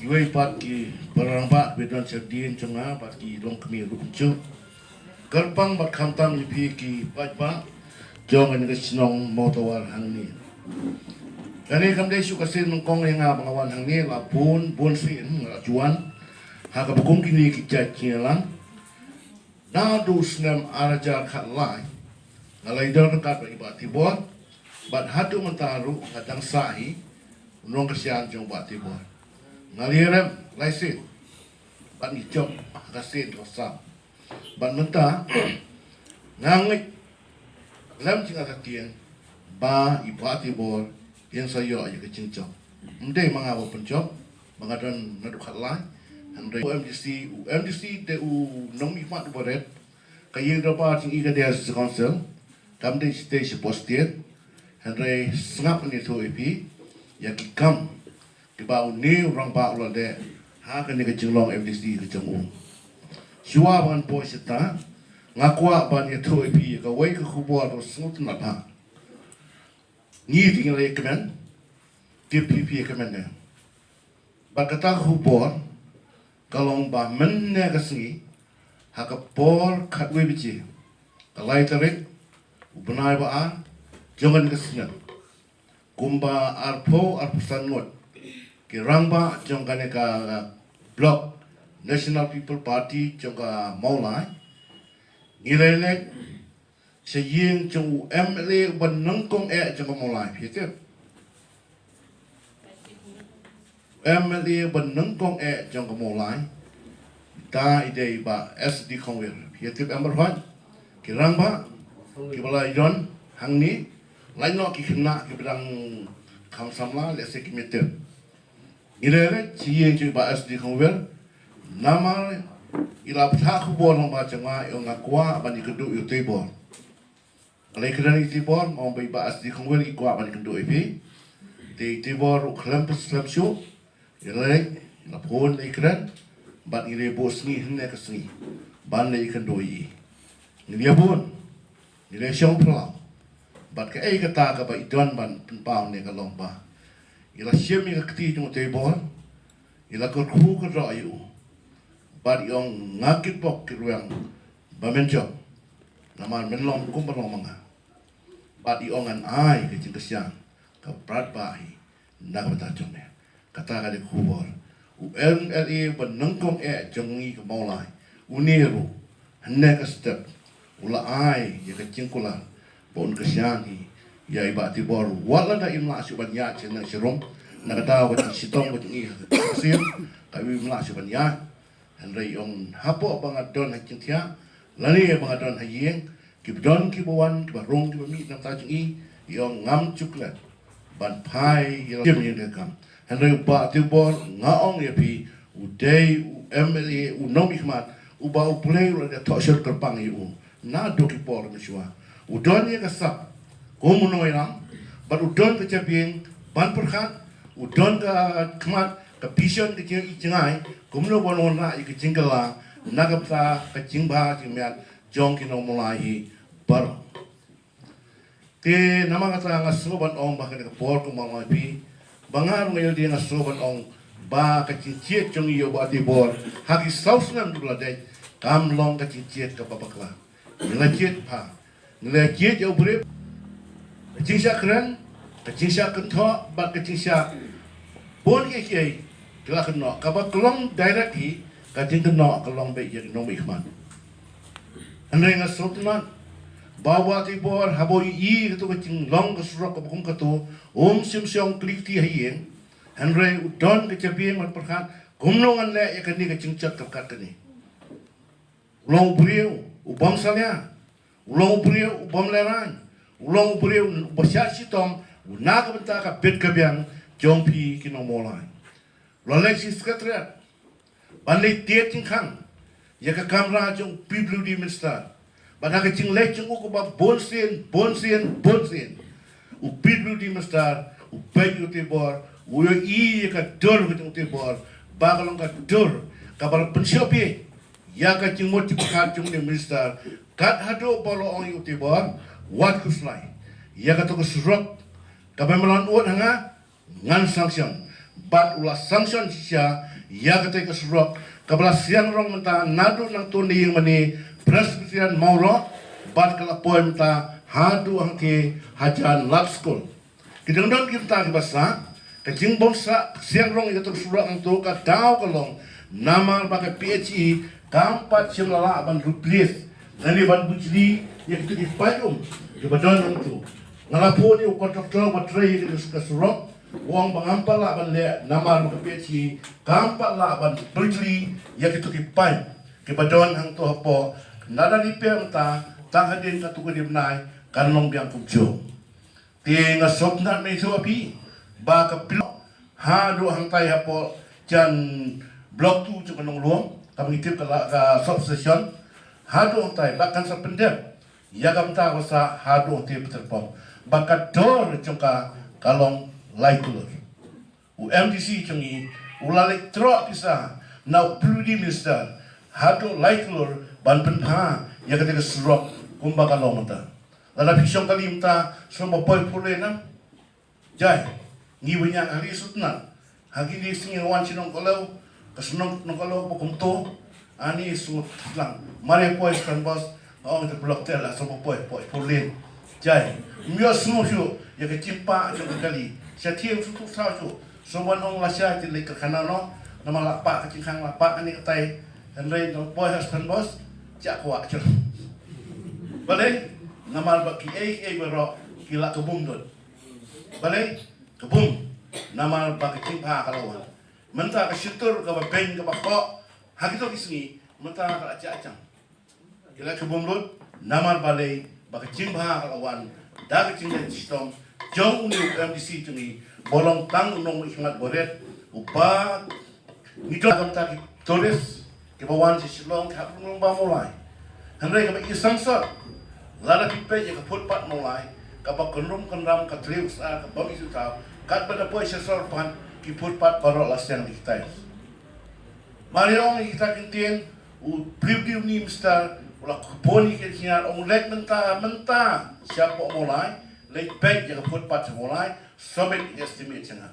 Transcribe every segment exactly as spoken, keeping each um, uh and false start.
Iwei pat ki para rangbah ba don sha dien jong nga bad ki longkmie ruh kumjuh. Kyrpang bad khamtam ïa phi ki paidbah jong kane ka shnong Mawtawar hangne. Kane kam dei shuh ka sien nyngkong ïa nga ba nga wan hangne, la bun bun sien nga la ju wan ha kaba kum kine ki jait jingïalang. Naduh u snem ar hajar khatlai nga la ïadon ryngkat bad i Bah Tibor, bad haduh mynta ruh nga dang sah hi u nongkyrshan jong Bah Tibor. Nga la ïarem lai sien bad ngi jop ha ka sien ka sam. Bad mynta nga ngeit lem jingïaid ha tieng ba i Bah Tibor in sa ïoh ïa ka jingjop. Ym dei ma nga ba pynjop, ba nga don naduh khatlai. Hynrei u M D C, u M D C dei u nongmihkhmat uba rit. Ka ïing dorbar jong i ka dei ha City Council, kam dei shatei shapoh state. Hynrei sngap ngi ïathuh ïa phi ïa ki kam kiba une u rangbah u la leh ha kane ka jinglong M D C ka jong u. Shuwa ban poi shata, nga kwah ban ïathuh ïa phi ïa kawei ka khubor kaba sngewtynnat bha. Ngi te ngi la ïa kmen, te phi phi ïa kmen ne. Bad kata ka khubor ka long ba mynne ka sngi ha ka por khatwei baje, ka lai tarik u bnai ba ar jong kane ka snem, kumba arphew arphew san ngut ki rangbah jong kane ka Bloc National People Party jong ka Mawlai ngi la leit sha ïing jong u M L A uba nyngkong eh jong ka Mawlai, phi tip. M L A uba nyngkong eh jong ka Mawlai, ta i dei i Bah S D Khongwir. Phi tip em Bah Hoi? Ki rangbah kiba la ïadon hangne, lait noh ki khynnah kiba dang kham samla, lehse kim tip. Ngi la leit sha ïing jong i Bah S D Khongwir, namar i la bthah khubor lang ba jong nga, i ong nga kwah ban ïakynduh ïa u Teibor. Nga la ïakren ïa u Teibor, nga ong ba i Bah S D Khongwir i kwah ban ïakynduh ïa phi. Te u Teibor u khlem pyrshah khlem shuh, i la leit, i la phone, i la ïakren, bad ngi la buh sngi hynne ka sngi ban leit ïakynduh ïa i. Ngi la bun, ngi la shong phyllaw. Bad kaei kata kaba i don ban pynpaw ne ka long ba i la shim ïa ka kti jong u Teibor, i la kyrkhu kyrdoh ïa u. Bad i ong nga kitbok kitrwiang ba men jop, namar men long kumba long ma nga. Bad i ong ngan ai ka jingkyrshan ka brat ba hi na ka bynta jong me. Kata ka dei ka khubor. U M L A ba nyngkong eh jong ngi ka Mawlai, une ruh hynne ka step u la ai ïa ka jingkular ba un kyrshan hi ïa i Bah Teibor, wat lada im lah shuh ban ïaid sha neng sha rum na ka daw ka jingshitom ka jong i ha ka sien, ka im lah shuh ban ïaid. Hynrei i ong hapoh ba nga don ha jingthiah lane ba nga don ha ïing, kiba don kiba wan, kiba rung kiba mih na ka bynta jong i, i ong ngam ju klet ban phai ïa la jong ka kam. Hynrei u Bah Teibor, nga ong ïa phi, u dei u M L A u nongmihkhmat uba U Blei u la dei thoh shyrkhei kyrpang ïa u naduh ki por mynshuwa. U don ïa ka sap kum u nongïalam, bad u don ka jabieng ban pyrkhat, u don ka khmat, ka vision, ka jingïohi jngai kumno ban wanrah ïa ka jingkylla na ka bynta ka jingbha jingmiat jong ki nong Mawlai hi baroh. Te namar kata nga sngew ban ong ba kane ka por kumba nga ong ïa phi, ba nga ruh nga ïohi, nga sngew ban ong ba ka jingjied jong ngi ïa u Bah Teibor ha ki saw snem kiba la dep kam long ka jingjied kaba bakla. Ngi la jied bha, ngi la jied ïa u briew. Ka jingshah kren, ka jingshah kynthoh bad ka jingshah bun kiei kiei ki la kynnoh. Kaba ka long direct hi ka jingkynnoh ka long beit ïa ki nongmihkhmat. Hynrei nga sngewtynnat ba u Bah Teibor haba u ïohi kato ka jinglong ka surok kaba kum kato, um shym shong kli kti ha ïing. Hynrei u don ka jabieng ban pyrkhat kumno ngan leh ïa kane ka jingjot kaba kat kane. U long u briew u bym salia, u long u briew u bym lehraiñ, u long u briew uba shah shitom na ka bynta ka bit ka biang jong phi ki nong Mawlai. U la leit sha Secretariat ban leit tied jingkhang ïa ka kamra jong u P W D minister. Bad ha ka jingleit jong u kaba bun sien, bun sien, bun sien, u P W D minister u peit ïa u Teibor, u ïohi ïa ka dur ka jong u Teibor ba ka long ka dur kaba la pynshong bieit ïa ka jingmut jingpyrkhat jong u minister. Kat haduh ba u la ong ïa u Teibor, wat khuslai, ïa kato ka surok kaba me la nud ha nga ngan sanction. Pat u la sanction shisha ïa kata ka surok kaba la siang rong mynta naduh nangto na ïing mane Presbyterian Mawroh bad ka la poi mynta haduh hangtei hajan Lad Skul. Ki dang don ki bynta kiba sah, ka jingbym sah siang rong ïa kata ka surok hangto ka daw ka long namar ba ka P H E kam pat shym la lah ban replace lane ban bujli ïa kito ki paip um kiba don hangto. Nga la phone ïa u contractor ba trei ïa kata ka surok, u ong ba ngam pat lah ban leh namar ba ka P H E kam pat lah ban bujli ïa kito ki paip kiba don hangto hapoh. Lada repair mynta, tang hadien katto katne bnai kan long biang kumjuh. Te nga sngewtynnat mynta ïa phi ba ka pil haduh hangtai hapoh jan Block two jong ka Nonglum, kaba ngi tip ka la ka substation, haduh hangtai ba kan sa pyndep ïa ka bynta kaba sah haduh hangtai ba tyrpong, ba ka dor jong ka ka long lai klur. U M D C jong ngi u la leit troh pisa na u P W D minister haduh lai klur ban pynbha ïa kata ka surok kumba ka long mynta. Lada phi shong kali mynta sngewbha poi pule na. Jai, ngi bniah ha ri Sutnat, ha kine ki sngi wan sha Nongkolew, ka shnong Nongkolew ba kumto, ani sngewtlang. Mare poi stan bos, ong te blok tel la sngewbha poi, poi pule. Jai, ym ïoh sngew shuh ïa ka jingpah jong ka kali. Sha thieng shu tu saw shuh. Sngewbha ong lashai te leit karkhana noh, namar la pah ka jingkhang, la pah kane katai. Hynrei nang poi ha stan bos, jia kwah shuh. Balei, namar ba kiei kiei baroh ki la ka bum dud. Balei, ka bum, namar ba ka jingbha ka la wan. Mynta ka shyntur kaba beiñ kaba khoh ha kito ki sngi, mynta ka la jah jam. Ki la ka bum lut, namar balei, ba ka jingbha ka la wan da ka jingdon shitom jong une u M D C jong ngi, ba long tang u nongmihkhmat barit, uba ngi don ka bynta ki tourist kiba wan sha Shillong, ki hap long ba Mawlai. Hynrei kaba i sangsot, lada phi peit ïa ka footpath Mawlai, kaba kynrum kynram, ka thliew sar, kaba bym i sngewthuh, katba da poi sha sor pat, ki footpath baroh la siang da ki tiles. Mar ïa ong ïa kita ki ktien, u P W D minister u la kyrpad ïa ki engineer, ong leit mynta mynta shapoh Mawlai, leit peit ïa ka footpath sha Mawlai, submit ïa ka estimate sha nga.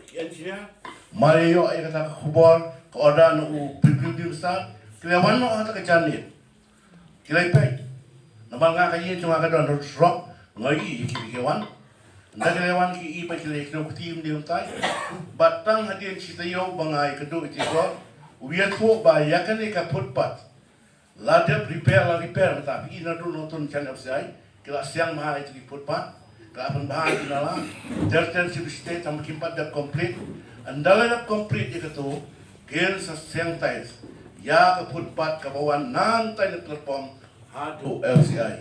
Ki engineer, mar ïa ïoh ïa kata ka khubor, ka order na u P W D minister, ki la wan noh ha kata ka janmiet. Ki la ïa peit. Namar nga ka ïing jong nga ka don ha surok, nga ïohi ïa kiba ki wan. Ynda ki la ïa wan ki ïohi ba ki la ïa kdew kti ym dei kumtai. Bad tang hadien shi taïew ba nga ïa kdew ïa ki, u ïathuh ba ïa kane ka footpath la dep repair, la repair mynta, phi i naduh nongtun jan F C I, ki la siang bha ïa ki footpath, ki la pynbha ïa ki nala, ter ter shi bisteh, tang ba kim pat dep complete. Ynda la dep complete ïa kato, kin sa siang tiles ïa ka footpath kaba wan nangtai na platform haduh F C I.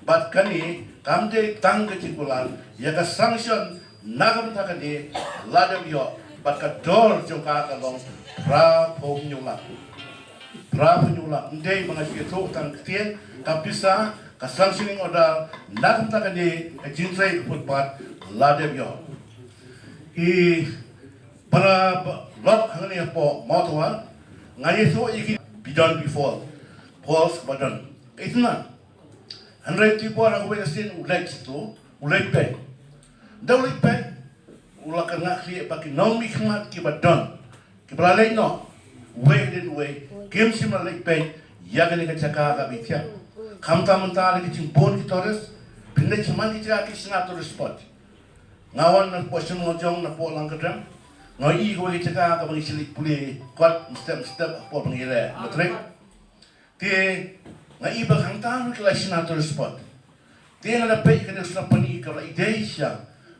Bad kane kam dei tang ka jingkular, ïa ka sanction na ka bynta kane la dep ïoh, bad ka dor jong ka ka long phra phew hynñiew lak. Phra phew hynñiew lak, ym dei ba nga ju ïathuh tang ktien, ka pisa, ka sanctioning order na ka bynta kane ka jingtrei ka footpath la dep ïoh. I para ba lok hangne hapoh Mawthawar, nga ïathuh ïa ki, bidon bifol, falls ba don. Ka itynnad. Hynrei te por ha kawei ka sien u leit to, u leit peit. Ynda u leit peit, u la kynngah khlieh ba ki nongmihkhmat kiba don, kiba la leit noh uwei hadien uwei, kim shym la leit peit ïa kane ka jaka kaba ithiang. Khamtam mynta da ka jingbun ki tourist, phin leit shaman ki jaka ki shna tourist spot. Nga wan napoh Shillong jong, napoh Langkyrdem, nga ïohi kawei ka jaka kaba ngi shu leit pule kot step step hapoh ba ngi leh matric. Te nga i ba hangta ruh ki la shna tourist spot. Te nga la peit kane ka shnong Pani ka la i dei sha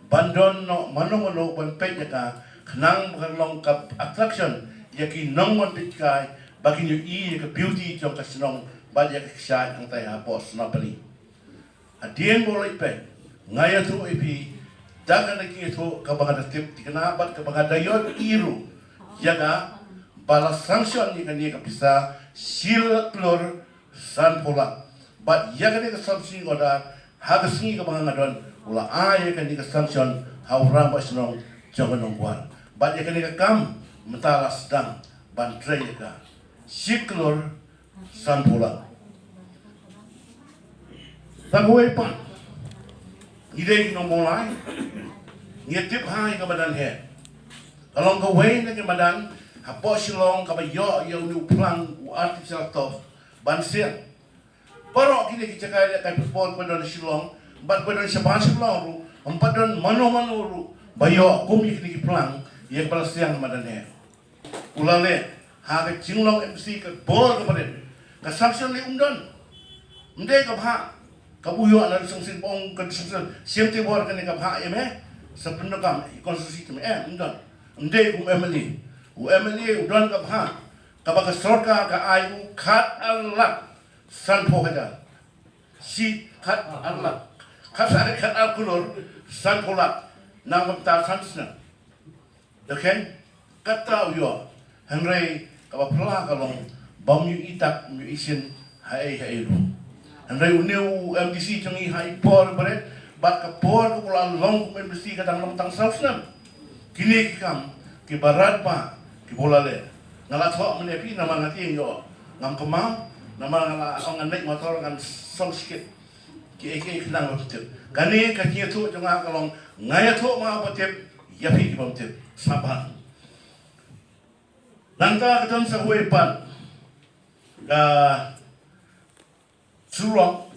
ban don noh mano mano ban peit ïa ka, khnang ba kan long ka attraction ïa ki nongwan peit kai, ba kin ïohi ïa ka beauty jong ka shnong bad ïa ka kshaid hangtai hapoh shnong Pani. Hadien ba u leit peit, nga ïathuh ïa phi da kane ka jingïathuh kaba nga da tip thikna bad kaba nga da ïohi ruh ïa ka, ba la sanction ïa kane ka pisa shi lak klur sanphew lak. Bad ïa kane ka sanction order ha ka sngi kaba nga don, u la ai ïa kane ka sanction ha u rangbah shnong jong ka Nongkwar. Bad ïa kane ka kam mynta la sdang ban trei ïa ka, shi klur sanphew lak. Tang kawei pat, ngi dei ki nong Mawlai, ngi tip ha ïa ka madan heh. Ka long kawei na ki madan hapoh Shillong kaba ïoh ïa une u phlang u artificial turf ban siang. Baroh kine ki jaka ïalehkai football ba don ha Shillong bad ba don shabar Shillong ruh, ym pat don mano mano ruh ba ïoh kum ïa kine ki phlang ïa kaba la siang ha madan Nehru. U la leh ha ka jinglong MDC ka bor kaba rit, ka sanction lei um don. Ym dei ka bha kaba u ïoh na ka sanction, ba ong ka sanction, siem te bor kane ka bha, em eh, sa pyndonkam ïa ka constituency, em eh, ym don. Ym dei u MLA. U MLA u don ka bha kaba ka sorkar ka ai u khat ar lak sanphew hajar. Shi khat ar lak, khat ar, khat ar klur sanphew lak na ka bynta san snem. Okay? Kata u ïoh. Hynrei kaba phylla ka long ba ym ïohi tak, ym ïohi shin haei haei ruh. Hynrei une u MDC jong ngi ha i por ba rit bad ka por kaba u la long kum u MDC ka dang long tang saw snem. Kine ki kam kiba radbah kiba u la leh. Nga la thoh mynne phi namar nga tieng ïoh ngam kynmaw, namar nga la ong ngan leit motor ngan song skit. Kiei kiei ki nang ba tip. Kane ka jingïathuh jong nga ka long, nga ïathuh ma ba tip ïa phi ki bym tip. Sabar. Nangta ka don sa kawei pat ka surok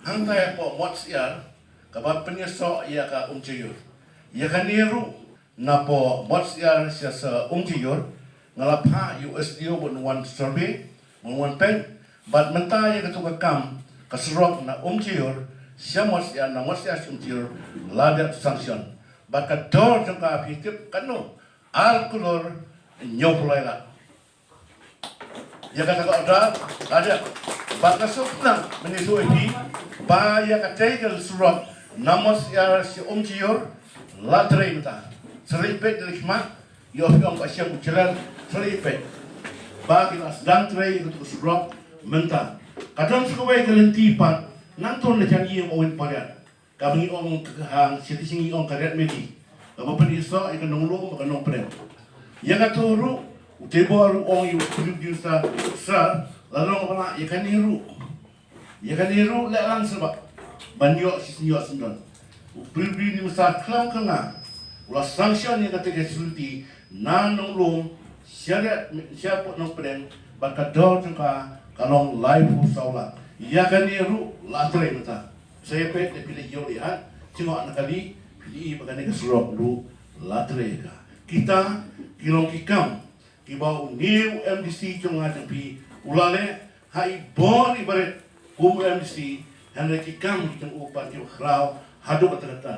hangta hapoh Mot Syiar kaba pynïasoh ïa ka Umjaiur. Ïa kane ruh napoh Mot Syiar sha, sha Umjaiur, nga la phah ïa u SDO ba un wan survey, ba un wan peit. Bad mynta ïa kato ka kam ka surok na Umjaiur sha Mot Syiar, na Mot Syiar sha Umjaiur, la dep sanction. Bad ka dor jong ka phi tip katno? Ar klur hynñiewphew lai lak. Ïa kata ka order la dep. Bad nga sngewthuh mynne ïa phi ba ïa katei ka surok na Mot Syiar sha Umjaiur la trei mynta. Sa leit peit da la khmat, ïoh phi ong ba shem u jler, sa leit peit ba ki la sdang trei ïa kato ka surok mynta. Ka don sa kawei ka lynti pat nangta na jan ïing Owen Pariat. Kaba ngi ong ka, ha, shi te shi ngi ong ka Riat Medi. Kaba pynïasoh ïa ka Nonglum bad ka Nongpdeng. Ïa kato ruh u Teibor u ong ïa u Prime Minister, sir, la long ba lah ïa kane ruh. Ïa kane ruh leh lang seh ba ban ïoh shi sien ïoh sien don. U Prime Minister khlem kynmaw u la sanction ïa kata ka facility na Nonglum, sha Riat, sha pdeng Nongpdeng, bad ka dor jong ka ka long laiphew saw lak. Ïa kane ruh la trei mynta. Sa ïa peit lei phi leit ïoh leit hat, jngoh na kali, phi ïohi ba kane ka surok ruh la trei ka. Kita ki long ki kam kiba une u MDC jong nga jong phi u la leh ha i bor iba rit kum u MDC, hynrei ki kam ki jong u pat kiba khraw haduh katta katta.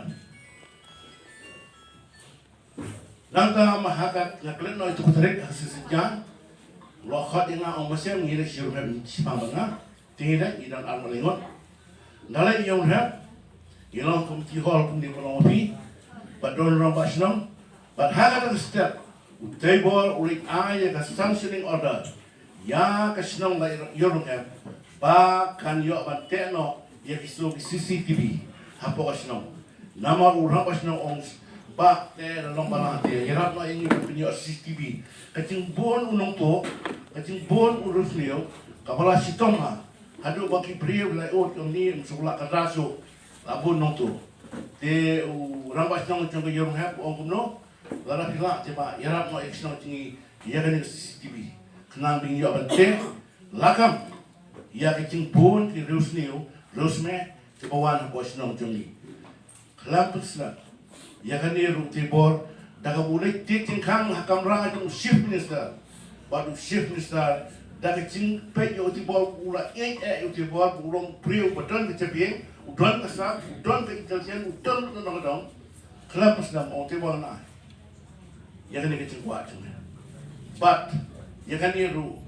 Nangta ma ha ka, nga klet noh ïa tu ka tarik ha shisien jong, u la khot ïa nga ong ba shem ngi leit sha Ïewrynghep, shiphang bad nga. Te ngi leit, ngi don ar ngut lai ngut. Ynda leit Ïewrynghep ngi long community hall kumne ba long ma phi. Bad don rangbah shnong. Bad ha kata ka step u Teibor u leit ai ïa ka sanctioning order ïa ka shnong la Ïewrynghep ba kan ïoh ban teh noh ïa ki sngew ki CCTV hapoh ka shnong. Namar u rangbah shnong u ong ba te la long ba la te ïarap noh ïa ngi ban pynïoh CCTV. Ka jingbun u nongtuh, ka jingbun u riewsniew kaba la shitom ha, haduh ba ki briew la ot kum ni, ym shu la ka da shu la bun nongtuh. Te u rangbah shnong jong ka Ïewrynghep u ong kumno, lada phi lah te ba ïarap noh ïa ka shnong jong ngi ïa kane ka CCTV khnang ba ngin ïoh ban teh lakam ïa ka jingbun ki riewsniew riewsmeh kiba wan hapoh shnong jong ngi. Khlem pynsngew ïa kane ruh u Teibor da kaba u leit tied jingkhang ha kamra jong u Chief Minister. Bad u Chief Minister da ka jingpeit ïa u Teibor u la ïeit eh ïa u Teibor ba u long briew ba don ka jabieng, u don ka sap, u don ka intelligence, u don ka nongdong. Khlem pynsngew ong te ba nga ai ïa kane ka jingkwah jong me. Bad ïa kane ruh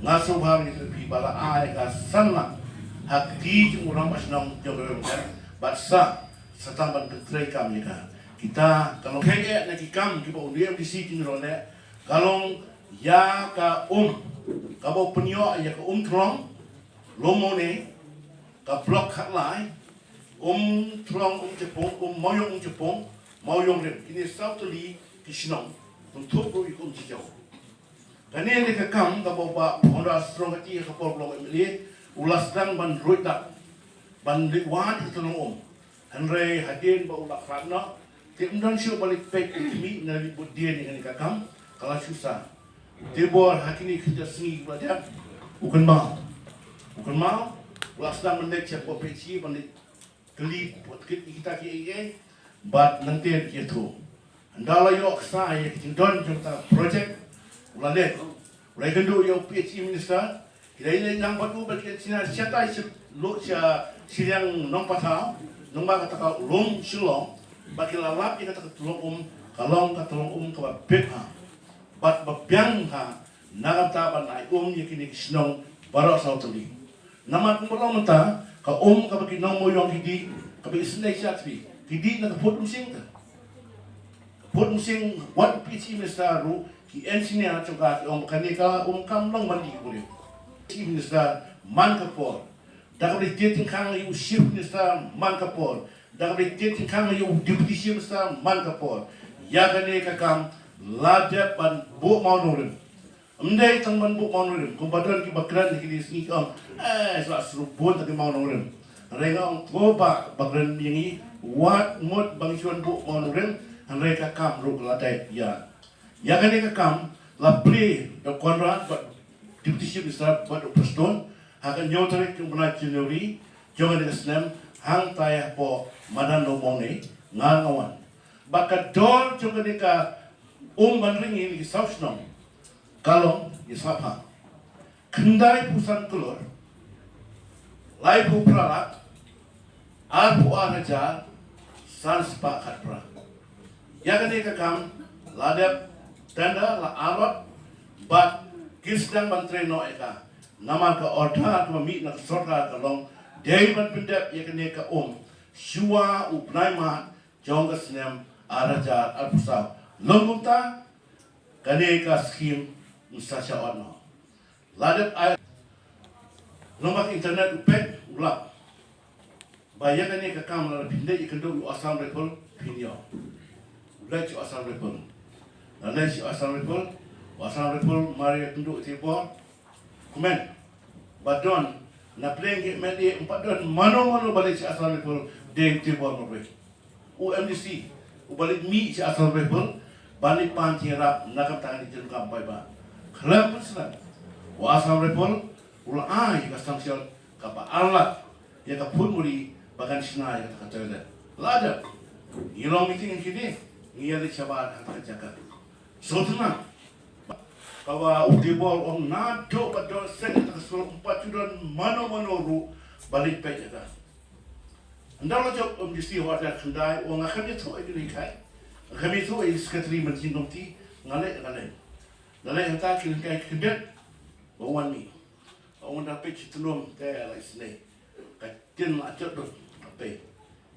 nga sngewbha ïa phi ba la ai ka san lak ha kti jong u rangbah shnong jong ka Ïewrynghep bad sa, sa tang ban pyntreikam ïa ka. Kita ka long kane na ki kam kiba u MDC jong ngi u la leh, ka long ïa ka um, kaba u pynïoh ïa ka Umthlong, Lum Mawniang, ka Block khatlai, Umthlong, Umjapung, Um Mawiong, Umjapung, Mawiong Rim. Kine saw tylli ki shnong, kynthup ruh ïa ka Umjajjaw. Kane dei ka kam kaba u Bah Honorable Strong Kati ha ka por u long MLA u la sdang ban ruid dap, ban leit wad ïa ka tyllong um. Hynrei hadien ba u la khlad noh, Te ym don shuh ba leit peit ïa ki mih na leit bud dien ïa kane ka kam, ka la shu sah. Te bor ha kine ki khyndiat sngi ba dep, u kynmaw. U kynmaw, u la sdang ban leit sha pdeng peit shi ban leit kylli pdeng kit ïa kita ki ei ei, bad nangta ki ïathuh. Ynda la ïoh ksa ïa ki jingdon jong kata ka project, u la leit. U la ïakynduh ïa u P H E minister, ki la ïaleit lang bad u bad ki engineer shatai sha, lut sha shiliang Nongpathaw, nangba kata ka lum Shillong, bad ki la lap ïa kata ka tyllong um, ka long ka tyllong um kaba bit ha. Bad ba biang ha, na ka bynta ban ai um ïa kine ki shnong baroh saw tylli. Namar kumba long mynta, ka um kaba ki nongmawïong ki dih, kaba isynei sha tbi, ki dih na ka pud mynsiem ka. Pud mynsiem, wat u P H E minister ruh, ki engineer jong ka ki ong ba kane ka um kam long ban dih ki briew. P H E minister man ka por. Da kaba leit tied tyngkhang ïa u chief minister man ka por. Da kaba leit tied tyngkhang ïa u deputy chief minister man ka por. Ïa kane ka kam la dep ban buh mawnongrim. Ym dei tang ban buh mawnongrim, kumba don kiba kren ha kine ki sngi ki ong, eh, sa sruh bun tang ki mawnongrim. Hynrei nga ong to ba, ba kren ïa ngi, wat mut ba ngi shu wan buh mawnongrim, hynrei ka kam ruh ka la dei ïa. Ïa kane ka kam, la plie da u Conrad bad Deputy Chief Minister bad u Prestone, ha ka hynñiew tarik jong u bnai January, jong kane ka snem, hangtai hapoh madan Lawngmawlai, nga nga wan. Bad ka dor jong kane ka um ban ring ïa kine ki saw shnong, ka long, ïa sngap ha. Khyndaiphew san klur, laiphew phra lak, arphew ar hajar, san spah khatphra. Ïa kane ka kam, la dep tender, la allot, bad ki sdang ban trei noh ïa ka. Namar ka order kaba mih na ka sorkar ka long, dei ban pyndep ïa kane ka um, shuwa u bnai March, jong ka snem ar hajar arphew saw. Long kumta, kane ka skim, ngin sa shah ot noh. La dep ai, long ba ka internet u peit, u lap. Ba ïa kane ka kam lada phin leit ïakynduh ïa u Assam Rifle, phin ïoh. U leit sha u Assam Rifle. La leit sha u Assam Rifle, u Assam Rifle, mar ïakynduh ïa u Teibor. Kmen. Ba don, na pdeng ki M L A, ym pat don, mano mano ba leit sha u Assam Rifle, dei u Teibor marwei. U M D C, uba leit mih sha Assam Rifle, ban leit pan jingïarap na ka bynta kane ka jingdonkam paidbah. Khlem pynslem, u Assam Rifle, u la ai ka sanction, kaba ar lak, ïa ka phone muri, ba kan shna ïa kata ka toilet. La dep, ngi long meeting kine, ngi ïaleit shabar ha kata ka jaka. Sngewtynnat, kaba u Teibor u ong naduh ba don seng kata ka skul, ym pat ju don mano mano ruh, ba leit peit ïa ka. Ynda la jop u M D C ha u ar hajar khyndai, u ong nga khlem ïathuh ïa ki nonghikai. Nga khlem ïathuh ïa ki secretary managing committee, nga leit, nga leit. Nga leit hangta ki nonghikai ki kyndet, ba wan mih. Nga ong ynda peit shi tnum, te la isynei. Ka ktien la jot dut, ka peit.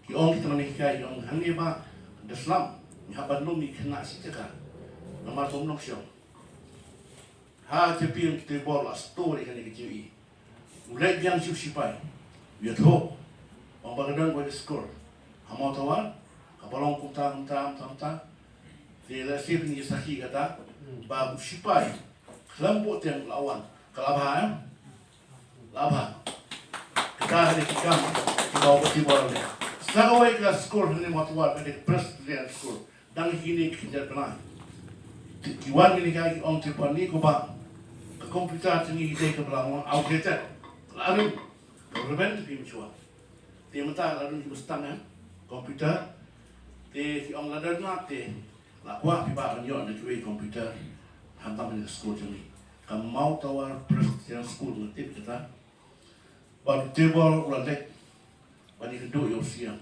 Ki ong kita ki nonghikai, ki ong hangne ba, da slem, ngi hap ban lum ïa ki khynnah shi jaka. Namar kum nongshong. Ha ka jingpynim u Teibor la sdang ïa kane ka jingïohi. U leit biang sha u shipai. U ïathuh. Ong ba ka don kawei ka skur ha Mawtawar, kaba long kumta, kumta, kumta, kumta. Te lehse phin ïa sakhi kata, ba u shipai khlem buh tieng la wan. Ka la bha, em? La bha. Kata ka dei ki kam kiba u Teibor u leh. Sa kawei ka skur hangne Mawtawar, ka dei Presbyterian School. Dang kine ki khyndiat bnai. Ki wan kine ki ong te pynban ni ko ba ka computer te ngi dei kaba la long outdated. La rim. Ka reben te phim shuwa. Te mynta la rim ki mustang, eh, computer. Te ki ong la don na te la kwah phi ba ban ïoh na kiwei computer. Hangta kane ka skul jong ngi. Ka Mawtawar Presbyterian School nga tip kata. Bad u Teibor u la leit ban ïakynduh ïa u C M.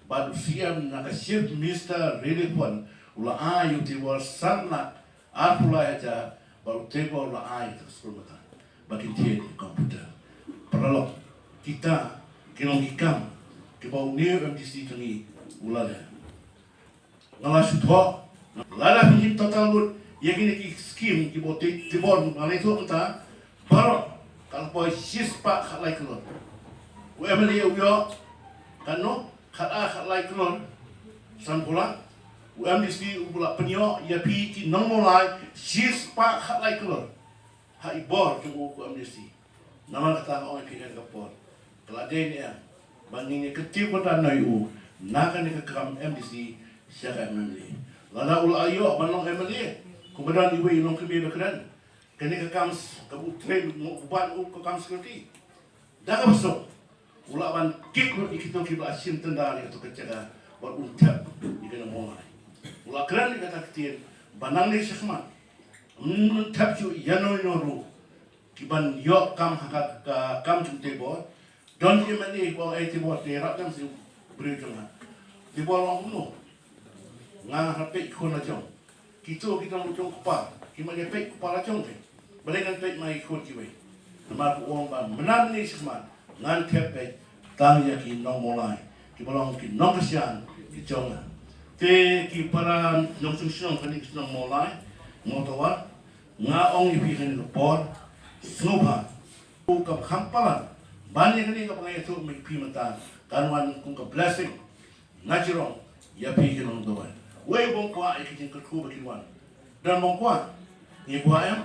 Bad u C M na ka Chief Minister Relief Fund u la ai ïa u Teibor san lak arphew lai hajar, bad u Teibor u la ai ïa ka skul mynta ba kin thied ïa ka computer. Paralok, kita ki long ki kam kiba une u M D C jong ngi u la leh. Nga la shu thoh, lada phi total lut ïa kine ki skim kiba u Teibor, nga la thoh mynta, baroh ka la poi shispah khatlai klur. U M L A u ïoh katno, khatar khatlai klur sanphew lak. U M D C u la pynïoh ïa phi ki nongmawlai shispah khatlai klur. Ha i bor jong u ko M D C. Namar kata nga ong ïa phi kane ka por, ka la dei ne em ba ngin ïa kyntiew kynran noh ïa u na kane ka kam M D C, Sha ka M L A. Lada u la ïoh ban long M L A, kumba don iwei i nongkynmaw ba kren, kane ka kam s-, ka u trei, u ban u ka kam security. Da kaba suk u lah ban kit lut ïa kito kiba la shim tender ïa kato ka jaka bad un thep ïa ka nong Mawlai. U la kren ïa kata ka ktien ba nangne shakhmat un thep shuh ïano ïano ruh kiban ïoh kam ha ka, ka kam jong u Teibor. Don ki M L A ba ong, "Ei Teibor, te rat dang shu briew jong nga." Teibor ong, "Kumno? Nga hap peit khun la jong. Kito ki dang jong kpa, ki ma ïa peit kpa la jong te. Balei ngan peit ma ki khun kiwei?" Namar ka ong ba mynta ne shakhmat ngan thep peit tang ïa ki nong Mawlai kiba long ki nongkyrshan ki jong nga. Te ki para nongshong shnong kane ka shnong Mawlai, Mawtawar, nga ong ïa phi kane ka por, sngewbha. Ka kham palat ban ïa kane kaba nga ïathuh ma phi mynta kan wan kum ka blessing na jrong ïa phi ki nongdawai. Wei bym kwah ïa ki jingkyrkhu ba kin wan. Don bym kwah? Ngi kwah em?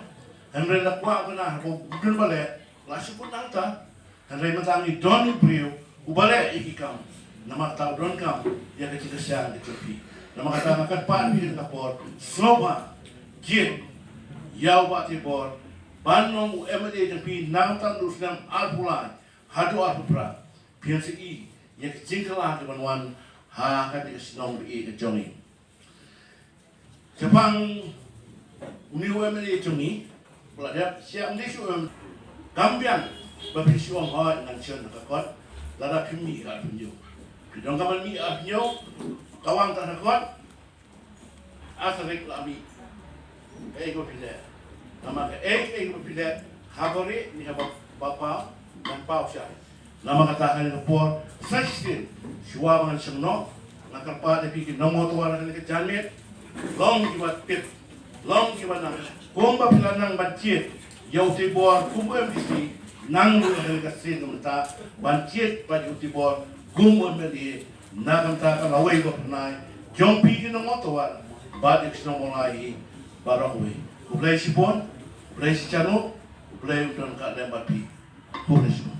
Hynrei la kwah ba na ha bym dun ba leh la shu kut nangta. Hynrei mynta ngi don u briew uba leh ïa ki kam. Namar kata u donkam ïa ka jingkyrshan ka jong phi. Namar kata nga kyrpad ïa phi ha kane ka por, sngewbha jied ïa u Bah Teibor ban long u M L A jong phi na ka bynta u snem arphew lai haduh arphew phra. Phi ïohi ïa ka jingkylla kaban wan ha kane ka shnong ba ïeit ka jong ngi. Shaphang une u M L A jong ngi, ba la dep sha ym dei shu em, kam biang ba phi shu ong, "Hooid, ngan shon ha ka kot." Lada phim mih, lada phim ïoh, phi donkam ban mih, lada phim ïoh, ka wan tang ha kot. Ar tarik la mih. Kaei kaba phi leh? Namar kaei kaei kaba phi leh, haba rieh ne haba paw, ngan paw shai. Namar kata ha kane ka por sa shisien, shuwa ba ngan shong noh, nga kyrpad ïa phi ki nong Mawtawar ha kane ka janmiet, long kiba tip, long kiba nang, kumba phi la nang ban jied ïa u Teibor kum u M D C, nang ruh ha kane ka sien ka mynta ban jied pat ïa u Teibor kum u M L A na ka bynta ka lawei ba phyrnai jong phi ki nong Mawtawar bad ïa ki nong Mawlai hi baroh kawei. Khublei shibun, khublei shihajar nguh, khublei u don ka lem bad phi. Khublei shibun.